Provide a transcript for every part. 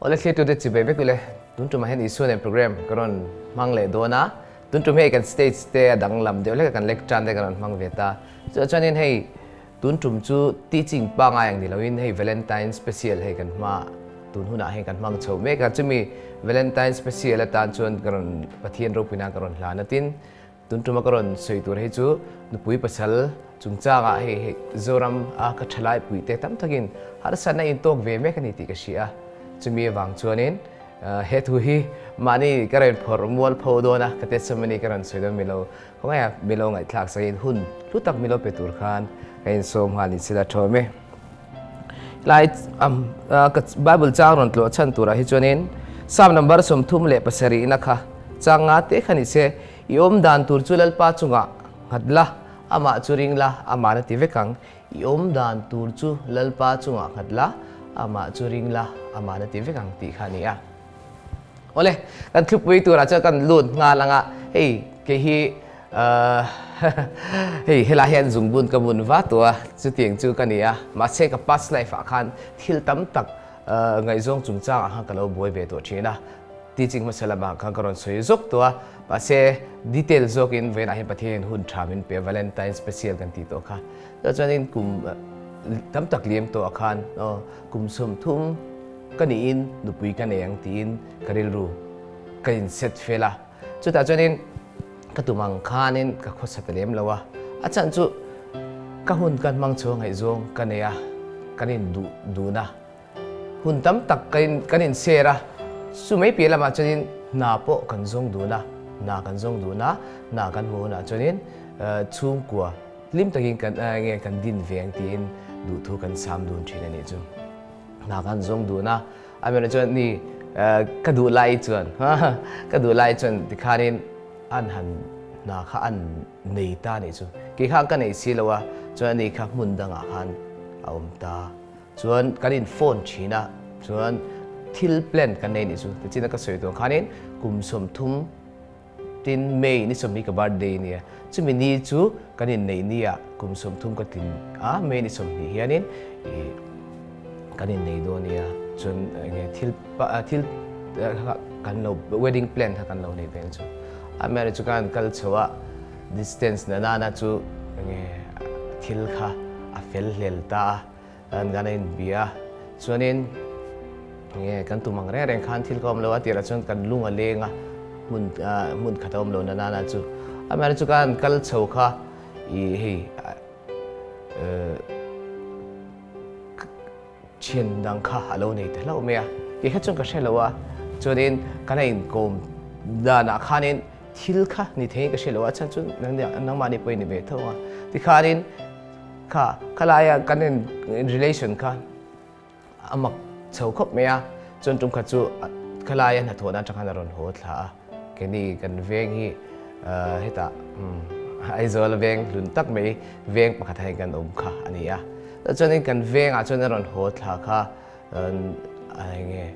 Awle thlirtute chi ve vek ule, tun tumah hian Isua nen program ka rawn hmang leh dawn a, tun tum hei kan stage te a danglam deuh hlek a kan lectern te ka rawn hmang ve ta. Chutah chuanin hei tun tum chu teaching pangai ang ni loin hei Valentine special hei kan hma tun hunah hei kan hmang chho mek a, chumi Valentine special atan chuan ka rawn Pathian ropuina ka rawn hlan a tin Tun tuma ka rawn sawi tur hei chu nupui pasal chungchangah hei hei Zoram a ka thalai puite tam takin harsatna in tawk ve mek a ni tih ka hria a, chumi avang chuanin he thu hi mahni ka rawn phawrh mual pho dawn a, ka testimony ka rawn sawi dawn milo khawngaih a milo ngaihthlak sakin hun hlu tak milo pe tur khan ka insawm nghal ni sila thawm e. Lai ka Bible chang rawn tlawh chhan turah hi chuanin Psalm number 37 na kha chang nga te kha ni se i awm dan tur chu Lalpa chungah nghat la, amah chu ring la, amah na ti vek ang. I awm dan tur chu Lalpa chungah nghat la, amah chu ring la, amah na ti vek ang tih kha a ni a. Awle, kan thlupui turah chuan kan lut nghal ang a, hei kei hi hei helai hian zungbun ka bun va tu a, chutiang chu ka ni a, mahse ka past life ah khan thil tam tak ngaihzawng chungchang ah khan ka lo buai ve tawh thin a, teaching hmasa lamah khan ka rawn sawi zawk tawh a, mahse detail zawkin vawiinah hian Pathianin hun tha min pe a, Valentine special kan tih tawh kha, chuan kum tam tak liam tawh ah khan kum 30 Ka niin nupui ka nei ang tiin ka rilru ka inset fel a, chutah chuanin ka tum ang khanin ka khawsa ta lem lo a, a chhan chu ka hun ka hmang chho ngaihzawng ka nei a, kan induh dun a, hun tam tak kan inshare a, chu mai piah lamah chuanin hna pawh kan zawng dun a, hna kan zawng dun a, hna kan hmuh hunah chuanin chhungkua hlim takin kan nge kan din ve ang tiin duhthu kan sam dun thin a nih chu. Hna kan zawng dun a, a mena chuan ni ka duh lai chuan ka duh lai chuan tikhanin an han hna kha an nei ta nih chu. Kei khan ka nei si lo a, chuan ani kha hmun dangah khan a awm ta. Chuan kan in phone thin a, chuan thil plan kan nei nih chu. Tichina ka sawi tur khanin kum 30 Tin, May ni 20 ka birthday nia. Chumi ni chu kan inneih nia kum 30 ka tlin a, May ni 20 hianin ih kan innei dawn nia. Chuan enge thil thil kan lo wedding plan kha kan lo nei veng chu. A marriage chu kan kal chho a, distance na nana chu enge thil kha a fel hlel ta a. Kan kan a inbia a, chuanin nge kan tum ang reng reng khan thil ka awm lo a tirah chuan kan lung a leng a, hmun hmun khat a awm lo na nana chu. Amaherawhchu chu kan kal chho kha ih hei thian dang kha a lo nei ta hlauh mai a, kei kha chuan ka hre lo a, chuanin kan a inkawm danah khanin thil kha ni theiin ka hre lo a, chhan chu nangmahni pawhin ni ve tho ang a, tikhanin Kha khalaia kan in relation kha a mak chho khawp mai a, chuan tum khat chu khalaia hnathawhna atang khan a rawn haw thla a, keini kan veng hi hetah Aizawl veng hlun tak mai veng pakhat ah hian kan awm kha a ni a, chuanin kan vengah chuan a rawn haw thla kha eng nge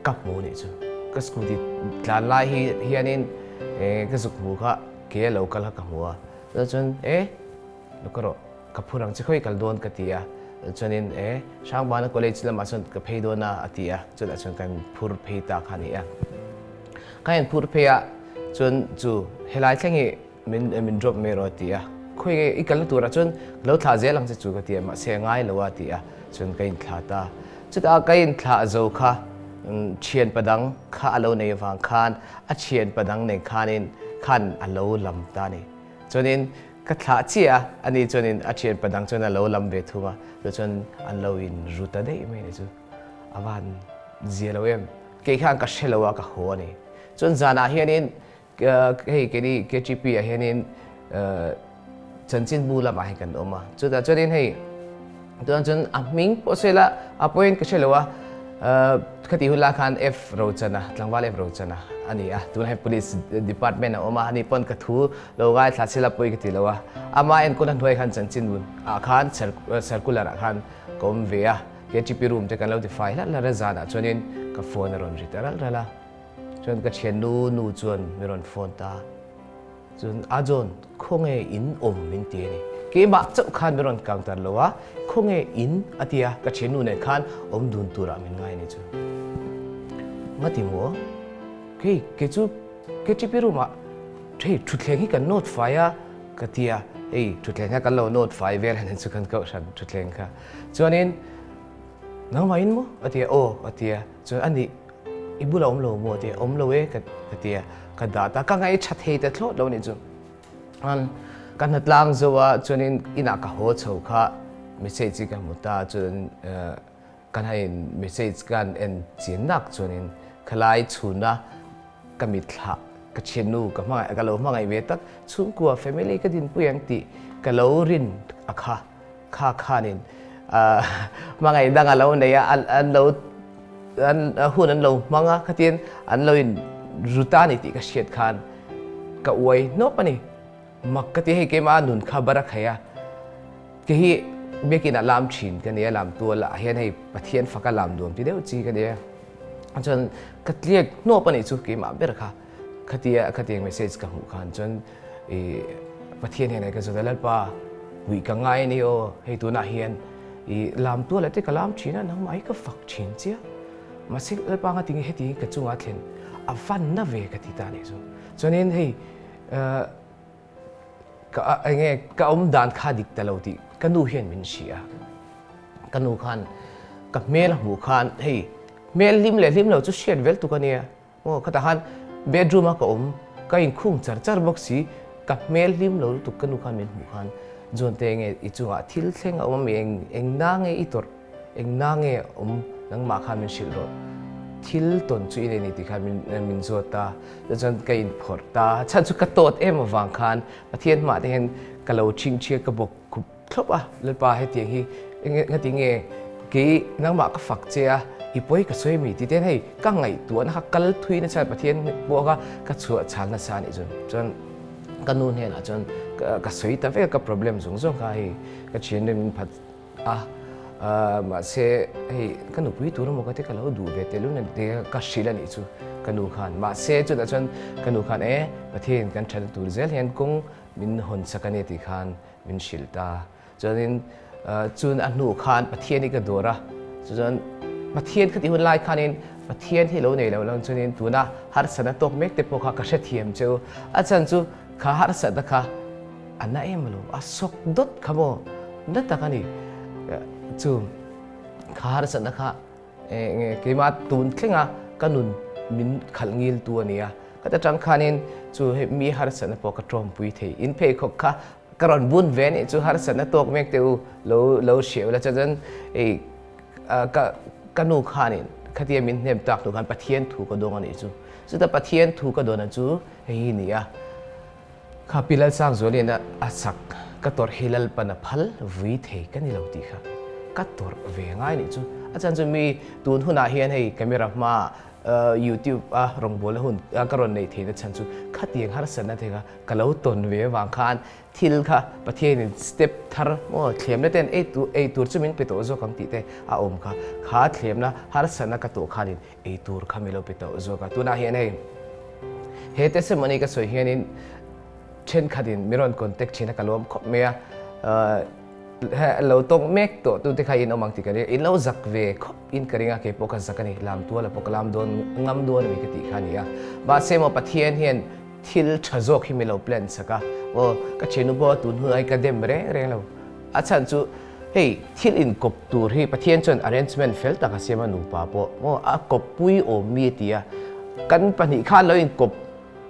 ka hmu nih chu, ka scooty tlan lai hi hianin ka zuk hmu kha ke a lo kal kha ka hmu a, chuan e. Ka rawh, ka phur ang che khawi kal dawn ka ti a, chuanin e Hrangbana college lamah chuan ka phei dawn a a ti a, chutah chuan kan phur phei ta kha a ni a. Ka in phur phei a, chuan chu helai thleng hi min min drop mai rawh a ti a, khawi nge i kalna turah chuan ka lo thlah zel ang che chu ka ti a, mahse a ngai lo a ti a, chuan ka inthlah ta. Chutah ka inthlah zo kha thian padang kha a lo nei avang khan a thian padang nen khanin khan a lo lam ta a ni. Chuanin Ka thlah chiah a, ani chuanin a thian pa dang chuan a lo lam ve thung a, tichuan an lo in ru ta daih mai ni chu. A van zia lo em, kei khan ka hre lo a, ka haw a ni. Chuan zanah hianin hei keini KTP ah hianin chanchinbu lamah hian kan awm a, chutah chuanin hei tunah chuan a hming pawh sawi la a pawhin ka hre lo a, Khati hun lai khan F Rochana, tlangval F Rochana a ni a, tunah hian Police Department a awm a, ani pawn ka thu lo ngaithla chhila pawi ka ti lo a, ama enkawl a hnuai khan chanchin ah khan circular ah khan ka awm ve a, KTP room te kan lo ti fai hlarh hlarh a, zanah chuanin ka phone a rawn ri ta ralh ralh a, chuan ka thiannu nu chuan mi rawn phone ta. Cun a John, khawnge inn awm min ti a ni. Keimah chauh khan min rawn counter lo a, khawnge inn a ti a, ka thiannu nen khan awm dun turah min ngai a ni chu. Nga ti maw? Kei, kei chu KTP room ah hei thutthleng hi kan nawt fai a ka ti a, hei thutthleng kha kan lo nawt fai vel a nih chu kan kohhran thutthleng kha. Chuanin nangmahin maw? A ti a, aw a ti a, chuan a nih i bulah awm lo maw? A ti a, awm lo e ka ti a, ka dah ta, ka ngaih tha thei ta thlawt lo a nih chu. Chuan ka hnatlang zo a chuanin inah ka haw chho kha message hi ka hmu ta chuan Kan han in message ka han en chian nak chuanin khalai chhuna ka mitthlah ka thiannu ka hmangaih ka lo hmangaih ve tak chhungkua family ka dinpui ang tih ka lo rin a kha kha khanin hmangaih dang a lo nei a an lo an hun an lo hmang a khatin an lo in ru ta a ni tih ka hriat khan ka uai hnawp a ni. Mak ka ti hei keimah nun kha bar a khaih a, kei hi biakinn ah lam thin ka nia, lam tual ah hian hei Pathian faka lam nuam ti deuh chi ka nia. Chuan ka tliak hnawp a nih chu keimah ber kha khatia khatiang message ka hmuh khan chuan i Pathian hian hei ka zawt a Lalpa puih ka ngai a ni aw hei tunah hian i lam tual ah te ka lam thin a nangmah hi ka fak thin chiah mahse Lalpa nga tinge heti hi ka chungah thlen a van na ve ka ti ta a nih chu. Chuanin hei Ka enge ka awm dan kha dik ta lo tih ka nu hian min hria. Ka nu khan ka hmel a hmuh khan hei hmel hlim leh hlim lo chu hriat vel tuk a nia. Maw khatah khan bedroom a ka awm ka inkhung char char bawk si ka hmel hlim lo lutuk ka nu khan min hmuh khan John-te enge i chungah thil thleng a awm ami eng eng na nge i tawrh Eng na nge awm nangmah khan min hrilh rawh. Thil tawn chu i nei ni tih khan min zawt ta. Chuan ka inphawrh ta. Chhan chu ka tawt em avang khan Pathian hmah te hian ka lo chhingchhia ka bawk khup thlawp a. Lalpa hetiang hi engati nge kei nangmah ka fak che a, i pawi ka sawi mi tih te hian hei ka ngaihtuahna kha kal thui nasa Pathian pawh kha ka chhuah chhal nasa a nih chuan. Chuan ka nu hnenah chuan ka sawi ta vek a ka problem zawng zawng kha hei ka thiannu min phat A, mahse hei ka nupui tur emaw ka ti ka lo duh ve tel un ti ka hrilh a nih chu ka nu khan. Mahse chutah chuan ka nu khan e Pathian kan thatna tur zel hian kawng min hawn sak a nia tih khan min hrilh ta. Chuanin chun a hnu khan Pathian hi ka dawr a, chuchuan Pathian khatih hun lai khanin Pathian hi lo nei lo lang chuanin tuna harsatna tawk mek te pawh kha ka hrethiam cheu. A chhan chu kha harsatna kha A na em lo, a sawk dawt kha maw? Na tak a ni. Chu kha harsatna kha keimah tun thlenga ka nun min khalh ngil tu a ni a. Ka ta tang khanin chu hei mi harsatna pawh ka tawmpui thei. In pheikhawk kha ka rawn bun ve a nih chu harsatna tawk mek teh u lo lo hriau la. Chuan hei ka ka nu khanin khatia min hnem tak hnu khan Pathian thu ka dawng a nih chu. Chuta Pathian thu ka dawn a chu hei hi ni a. Kha Pi Lalsangzuali'n a sak ka tawrh hi Lalpan a phal vui thei ka ni lo tih kha ka tawrh ve ngai nih chu. A chhan chu mi tun hunah hian hei camera hmaah YouTube a rawngbawlna hun ka rawn neih theihna chhan chu khatiang harsatna te kha ka lo tawn ve avang khan thil kha Pathianin step thar maw thlemna ten ei tur ei tur chu min pe tawh zawk ang tih te a awm kha. Kha thlemna harsatna ka tawh khanin ei tur kha mi lo pe tawh zawk a. Tunah hian hei he testimony ka sawi hianin thenkhatin mi rawn contact thin a ka lawm khawp mai a. Lo tawng mek tawh tute kha in awm ang tih ka ring a, in lo zak ve khawp in ka ring a, keipawh ka zak a ni, lam tuala pawh ka lam dawn ngam dawn a mi ka tih kha a ni a. Mahse maw Pathian hian thil tha zawk hi mi lo plan sak a, aw ka thiannu pawh tun hunah hi ka dem reng reng lo. A chhan chu hei thil inkawp tur hi Pathian chuan arrangement fel tak a siam a nupa pawh maw a kawppui awm mi a ti a, kan pahnih khan lo inkawp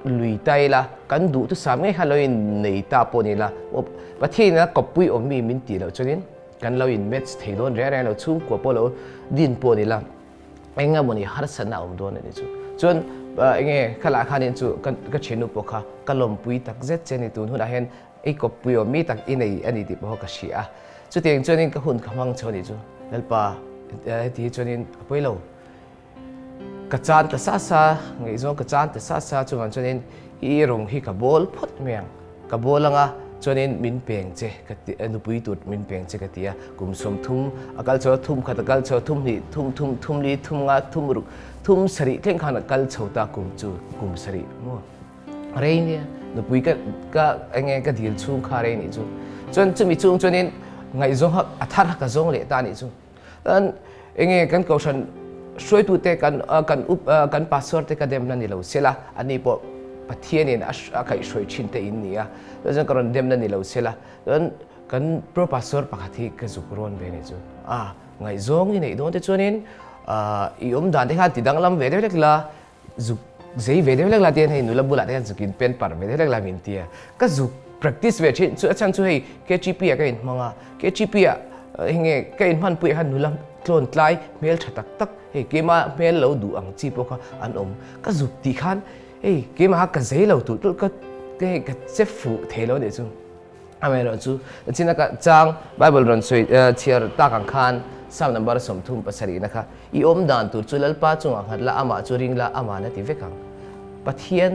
lui ta ila kan duhthusam ngei khan lo innei ta pawh ni ila maw Pathian in a kawppui awm mi min tih loh chuanin kan lo in match thei dawn reng reng lo chhungkua pawh lo din pawh ni ila eng emaw ni harsatna a awm dawn a ni chu. Chuan enge khalah khanin chu ka thiannu pawh kha ka lawmpui tak zet che a ni tun hunah hian I kawppui awm mi tak i nei a ni tih pawh ka hria a. Chutiang chuanin ka hun ka hmang chho a nih chu. Lalpa, heti hi chuanin a pawi lo. Ka chan ta sa sa, ngaihzawng ka chan ta sa sa chuvang chuanin i rawng hi ka bawl phawt mai ang. Ka bawl anga chuanin min peng che ka ti, nupui tur min peng che ka ti a. Kum 30 a kal chho a, thum khat a kal chho a, thum hnih, thum thum, thum li, thum nga, thum ruk, thum sarih thleng khan a kal chho ta kum chu, kum sarih maw. Rei nia nupui ka ka enge ka dil chhung kha rei nih chu chuan chumi chung chuanin ngaihzawng a thar ka zawng leh ta nih chu chuan enge kan kohhran Hruaitute kan kan up kan pastor te ka demna ni lo sela, ani pawh Pathianin a kaihhruai thin te in ni a, chuan ka rawn demna ni lo sela, chuan kan pro pastor pakhat hi ka zuk rawn ve ni chu a ngaihzawng i neih dawn te chuanin i awm dan te khan ti danglam ve deuh hlek la, zuk zei ve deuh hlek la tihian hei nula bulah te hian zuk in pen parh ve deuh hlek la min ti a, ka zuk practice ve thin chu a chhan chu hei KGP ah ka inhmang a, KGP ah enge ka inhmanpui ah khan nula tlawn tlai hmel tha tak tak hei keimah hmel lo duh ang chi pawh kha an awm, ka zuk tih khan hei keimah kha ka zei lo tulh tulh ka hei ka che fuh thei lo anih chu. Amaherawhchu, china ka chang Bible rawn sawi chhiar tak ang khan Psalm number 37 na kha i awm dan tur chu Lalpa chungah nghat la, amah chu ring la, ama'n a ti vek ang. Pathian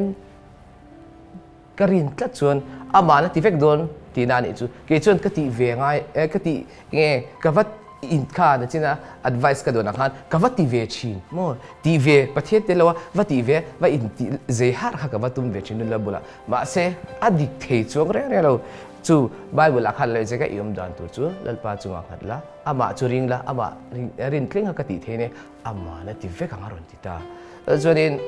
ka rin tlat chuan ama'n a ti vek dawn tihna a nih chu. Kei chuan ka tih ve ngai, ka tih nge ka va in kha na china advice ka dawn ang khan ka va ti ve thin maw? Tih ve Pathian tel lo a va tih ve va in tih zei harh kha ka va tum ve thin nula bulah. Mahse, a dik thei chuang reng reng lo. Chu Bible ah khan lehzeka i awm dan tur chu Lalpa chungah nghat la, amah chu ring la, amah rin tling kha ka tih theih nia, ama'n a ti vek ang a rawn ti ta. Chuanin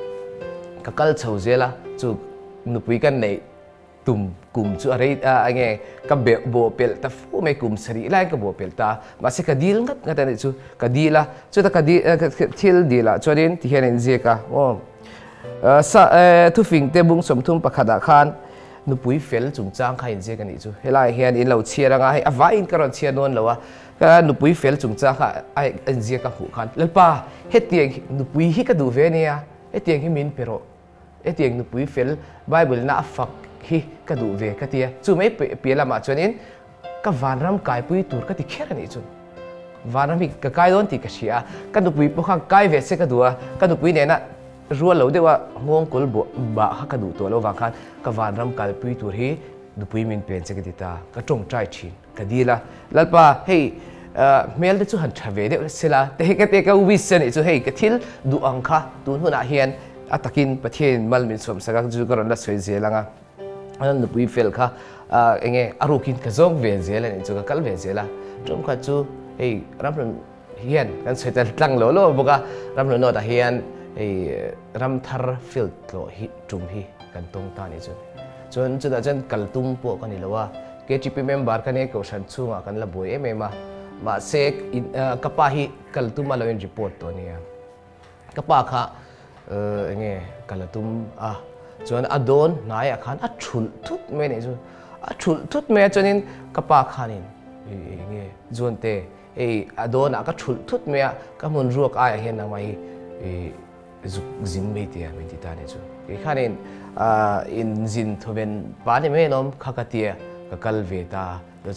ka kal chho zel a, chu nupui ka neih tum kum chu a rei a, enge ka bawh pelh ta fu mai, kum sarih laiin ka bawh pelh ta a, mahse ka dil ngat ngat a nih chu, ka dil a, chuta ka dil thil dil ah chuanin tihian a inziak a, aw. Thufing te bung 30 pakhatah khan nupui fel chungchang kha inziak a nih chu. Helaiah hian in lo chhiar anga hei a vaiin ka rawn chhiar dawn lo a, ka nupui fel chungchang kha a inziak a hmuh khan Lalpa hetiang nupui hi ka duh ve ania, hetiang hi min pe rawh, hetiang nupui fel Bible na a fak hi ka duh ve ka ti a, chu mai piah lamah chuanin ka vanram kaipui tur ka ti kher a nih chu. Vanram hi ka kai dawn tih ka hria a, ka nupui pawh khan kai ve se ka duh a, ka nupui nena rual lo deuha nghawngkawl buah bah kha ka duh tawh lo vang khan ka vanram kalpui tur hi nupui min pen che ka ti ta, ka tawngtai thin, ka dil a, Lalpa hei hmel te chu han tha ve deuh se la, te hi ka te ka wish a nih chu hei ka thil duh ang kha tun hunah hian a takin Pathianin mal min sawmsak a chu ka rawn la sawi zel ang a. An nupui fel kha enge a rukin ka zawng ve zel a nih chu ka kal ve zel a tum khat chu hei ramhlun hian kan sawi ta tlang lo lo bawk a ramhlun nawtah hian hei ramthar field tlawh hi tum hi kan tawng ta nih chu chuan chutah chuan kal tum pawh ka ni lo a KTP member ka nia kohhran chhungah kan la buai em em a mahse ka pa hi kal tum a lo in report tawh a nia. Ka pa kha enge ka la tum a, chuan a dawn hnaiah khan a thulh thut mai a nih chu, a thulh thut mai a chuanin ka pa khanin enge Juante hei a dawnah ka thulh thut mai a, ka hmun ruak aiah hian nangmah hi zuk zin mai tia min ti ta a nih chu. Kei khanin inzin thawven pa ni mai alawm kha ka tia ka kal ve ta.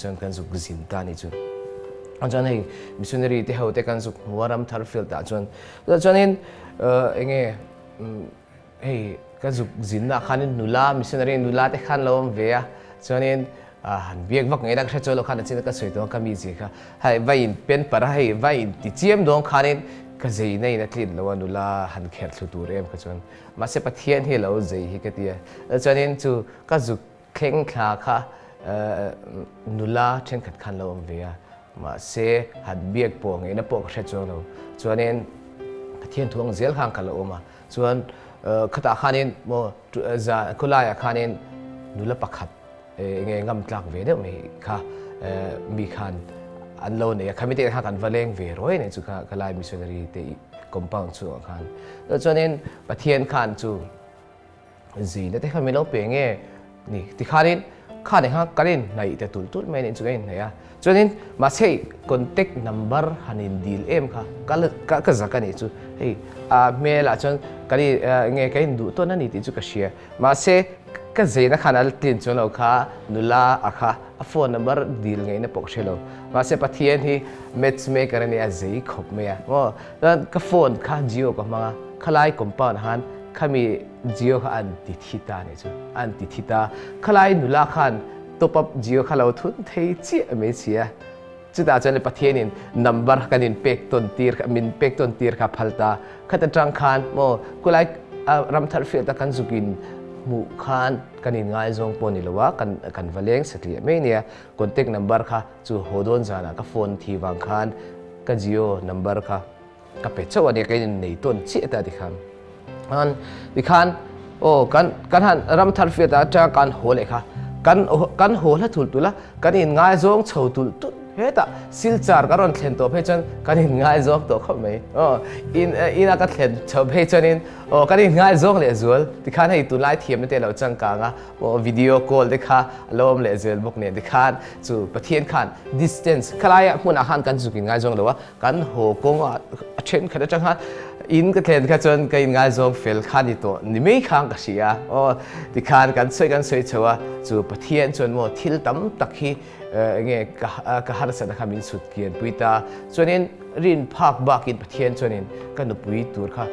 Chuan kan zuk zin ta ni chu. Chuan hei missionary te ho te kan zuk hmu a Ramthar field ah chuan. Chuanin enge hei ka zuk zinna khanin nula missionary nula te khan lo awm ve a. Chuanin han biak vak ngei la ka hre chuan lo khan a chin a ka sawi tawh a ka mi zia kha. Hei vai in pen parh a hei vai in ti chiam dawn khanin ka zei na in a tlin lo a nula han kherh thlu tur em kha chuan. Mahse Pathian hi lo zei hi ka ti a. Chuanin chu ka zuk Thleng thla kha nula thenkhat khan lo awm ve a, mahse han biak pawh ngeihna pawh ka hre chuang lo. Chuanin Pathian thu ang zel khan ka lo awm a, chuan khatah khanin maw zan khawlaiah khanin nula pakhat enge ngam tlak ve deuh mai kha mi khan an lo nei a, khami te kha kan va leng ve ruai nei chu kha ka lai missionary te compound chhungah khan. Chuanin Pathian khan chu Zina te kha min lo pe nge ni tikhanin kha nei kha kan inhnaih ta tulh tulh mai a nih chu kan inhnaih a chuanin mahse hei contact number han in dil em kha ka ka zak a nih chu hei a hmelah chuan kan in nge kan induh tawn a ni tih chu ka hria mahse ka zeina khan a tlin chuan lo kha nula a kha a phone number dil ngeihna pawh ka hre lo mahse Pathian hi match maker a nia a zei khawp mai a maw chuan ka phone kha Jio ka hmang a khalai compound ah khan Khami Jio kha an ti thi ta nih chu, an ti thi ta. Khalai nula khan top up Jio kha lo thun thei chiah mai si a. Chutah chuan Pathianin number kan in pek tawn tir kha, min pek tawn tir kha phal ta. Khat atang khan maw kulai Ramthar field a kan zuk in hmuh khan kan in ngaizawng pawh ni lo a, kan kan va leng satliah mai nia. Contact number kha chu haw dawn zanah ka phone thi vang khan ka Jio number kha. ka pe chauh a nia, ka innei tawn chiah ta tikhan. An tikhan aw kan kan han Ramthar field ah atanga kan haw leh kha kan kan haw hla thul tulh a, kan inngaizawng chho tulh tulh hetah Silchar kan rawn thlen tawh phei chuan kan inngaizawng tawh khawp mai. Aw in ina ka thlen chho phei chuanin aw kan inngaizawng leh zual tikhan hei tunlai thiamna te a lo changkang a, aw video call te kha a lo awm leh zel bawk nen tikhan chu Pathian khan distance khalaia hmunah khan kan zuk inngaizawng lo a, Kan haw kawng a thenkhat atang khan in ka thlen kha chuan ka inngaizawng fel kha ni tawh ni mai khan ka hria a, aw tikhan kan sawi kan sawi chho a, chu Pathian chuan maw thil tam tak hi enge ka ka harsatna kha min chhut kian pui ta, chuanin rin phak bakin Pathian chuanin ka nupui tur kha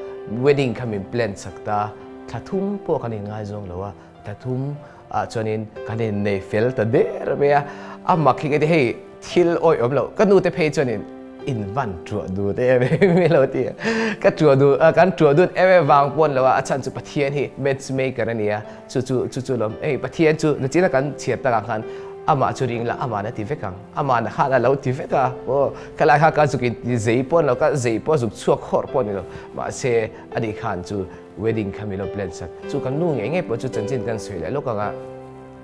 wedding kha min plan chak ta, thla thum pawh kan inngaizawng lo a, Thla thum ah chuanin kan innei fel ta der mai a, a mak hi ka ti hei thil awih awm loh, ka nu te phei chuanin in van tuah dun em em i lo ti a, ka tuah dun kan tuah dun em em vang pawn lo a, a chhan chu Pathian hi match maker a ni a, chu chu chu chu lawm hei Pathian chu nachina kan chhiar takah khan amah chu ring la amah na ti vek ang, amah na khan a lo ti vek a, aw khalai kha ka zuk in ti zei pawh ni lo, ka zei pawh zuk chhuak hawrh pawh ni lo, mahse ani khan chu Wedding kha min lo plan sak. Chu kan nu ngei ngei pawh chu chanchin kan sawi leh lawk ang a,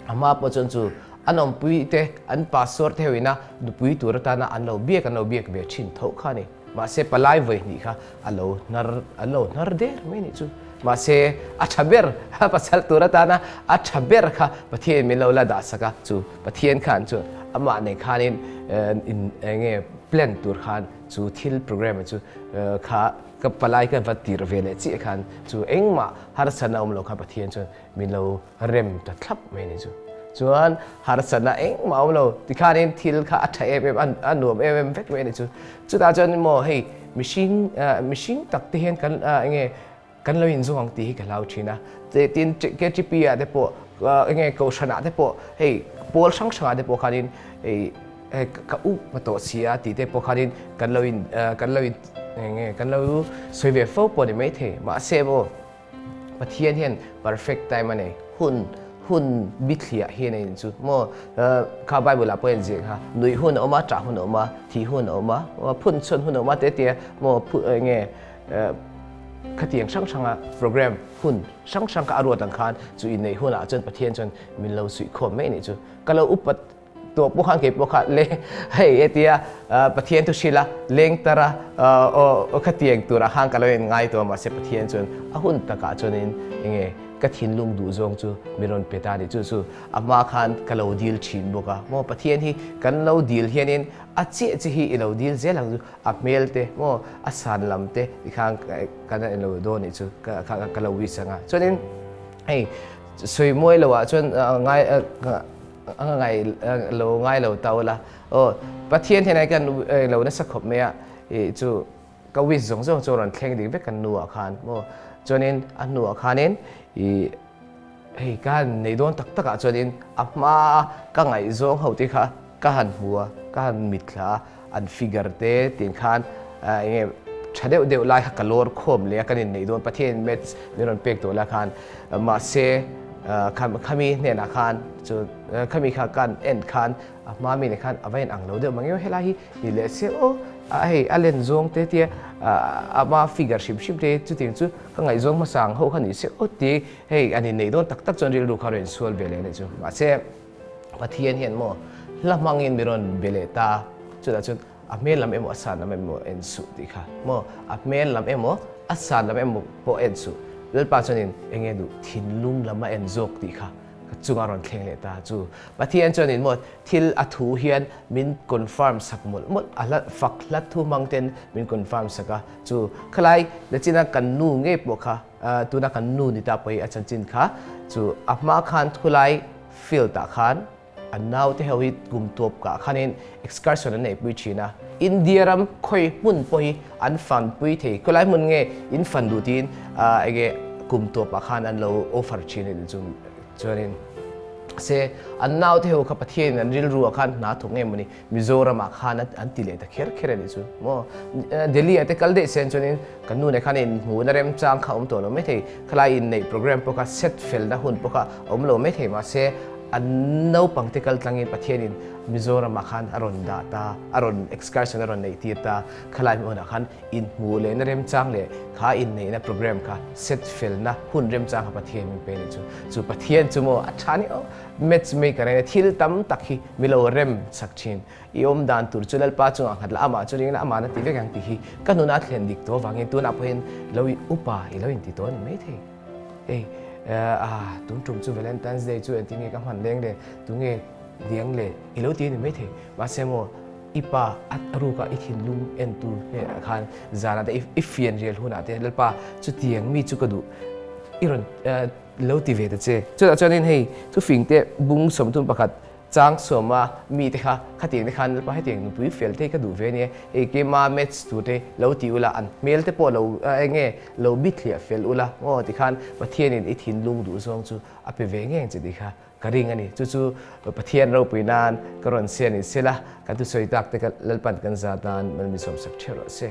a hma pawh chuan chu an awmpui te, an pastor te ho ina nupui tur atana an lo biak an lo biak ve thin tho kha a ni. Mahse palai vawi hnih kha a lo hnar an lo hnar der mai nih chu. Mahse a tha ber pasal tur atana a tha ber kha Pathian min lo la dah sak a, chu Pathian khan chuan amah nen khanin in enge plan tur khan chu thil programme chu kha Ka palai ka va tirh ve leh chiah khan chu engmah harsatna awm lo kha Pathian chuan min lo rem ta thlap mai a ni chu. Chuan harsatna engmah awm lo tikhanin thil kha a tha em em a nuam em em vek mai a ni chu. Chutah chuan maw hei mihring mihring tak te hian kan enge kan lo inzawng ang tih hi ka hlau thin a. Tin KTP ah te pawh enge Kohhran ah te pawh hei pawl hrang hrang ah te pawh khanin hei ka up a tawh si a tih te pawh khanin kan lo in kan lo in Enge kan lo sawi ve fo pawh ni maithei mahse maw Pathian hian perfect time a nei hun hun bithliah hian a in chu maw kha Bible ah pawh hian ziah kha nuih hun a awm a ṭah hun a awm a thih hun a awm a phun chhawn hun a awm a te tia maw enge khatiang hrang hranga program hun hrang hrang kha a ruat ang khan chu inneih hunah chuan Pathian chuan min lo suihkhawm mai a nih chu ka lo upat Tuah pawh khan kei pawh kha le hei hetia Pathian thu hrilh a leng tar a aw khatiang turah khan ka lo in ngai tawh a mahse Pathian chuan a hun takah chuanin enge ka thinlung duh zawng chu min rawn pe ta a ni chu chu a hma khan ka lo dil thin bawk a maw Pathian hi kan lo dil hianin a chiah chi hi i lo dil zel ang chu a hmel te maw a san lam te tikhan kan lo dawn nih chu ka lo wish ang a chuanin hei sawi mawi loh ah chuan ngai A ngai lo ngai lo ta ula aw Pathian hian kan lo nasa khawp mai a i chu ka wish zawng zawng chu rawn thleng dik vek kan nu ah khan maw chuanin a hnu ah khanin i hei ka han nei dawn tak tak ah chuanin a hma ka ngaihzawng ho te kha ka han hmu a ka han mitthla a an figure te tin khan enge tha deuh deuh lai kha ka lawr khawm leh a kan inneih dawn Pathian match min rawn pek tawh la khan mahse khami hnenah khan chu khami kha kan en khan a hma mi nen khan a va in ang lo deuh mang emaw helai hi ni leh se aw hei a len zawng te tia ama figure hrim hrim te chutiang chu ka ngaihzawng hmasa ang ho kha ni se aw ti hei an inneih dawn tak tak chuan rilru kha rawn insual ve leh a nih chu mahse Pathian hian maw hla hmangin mi rawn be leh ta, chutah chuan a hmel lam emaw a san lam emaw en suh tih kha maw, a hmel lam emaw a san lam emaw pawh en suh, Lalpa chuanin eng nge duh thinlung lam a en zawk tih kha ka chunga rawn thleng leh ta chu Pathian chuanin maw thil a thu hian min confirm sak mawlh mawlh, a hla fak hla thu hmang ten min confirm sak a, chu khalai nachina kan nu ngei pawh kha tuna kan nu ni ta pawh hi a chanchin kha chu a hma khan thulai Field ah khan an naute ho hi kum tuap kah khanin excursion an neihpui thin a, India ram khawi hmun pawh hi an fanpui thei, khawilai hmun nge in fan duh tiin enge kum tuap ah khan an lo offer thin a nih chu chuanin se an naute ho kha Pathianin an rilru ah khan hna thawk nge mawni Mizoram ah khan an ti leh ta kher kher a nih chu maw. Delhi ah te kal daih sen chuanin kan nu nen khan inhmuhna remchang kha a awm tawh lo maithei, khalai inneih program pawh kha set felna hun pawh kha a awm lo maithei mahse An naupang te kal tlangin Pathianin Mizoramah khan a rawn dah ta, a rawn excursion a rawn neih tir ta. Khalai hmunah khan inhmuh lehna remchang leh kha inneihna program kha set felna hun remchang kha Pathian min pe a nih chu. Chu Pathian chu maw a tha ni aw, match maker a nia, thil tam tak hi mi lo rem chak thin. I awm dan tur chu Lalpa chungah nghat la, amah chu ring la, amahna ti vek ang tih hi ka nuna a thlen dik tawh avangin tunah pawhin lo upa i lo inti tawh a ni maithei. Hei ah tun tum chu Valentine's Day chu engtin nge ka hman leng le, tunge niang le i lo ti a ni maithei. Mahse maw i pa a ruka i thinlung entu hnenah khan zanah te i fian rial hunah te Lalpa chutiang mi chu ka duh i rawn lo ti ve ta che. Chutah chuanin hei thufing te bung 31 Chang sawma mite kha khatiang te khan Lalpa hetiang nupui fel te hi ka duh ve ania, hei keima match tur te lo ti ula, an hmel te pawh lo eng nge lo bithliah fel ula maw tikhan Pathianin i thinlung duh zawng chu a pe ve ngeng che tih kha ka ring a ni. Chu chu Pathian ropui nan ka rawn sia ni sela, kan thusawi tak te kha Lalpan kan zat nan malmi sawmsak ṭheuh rawh se.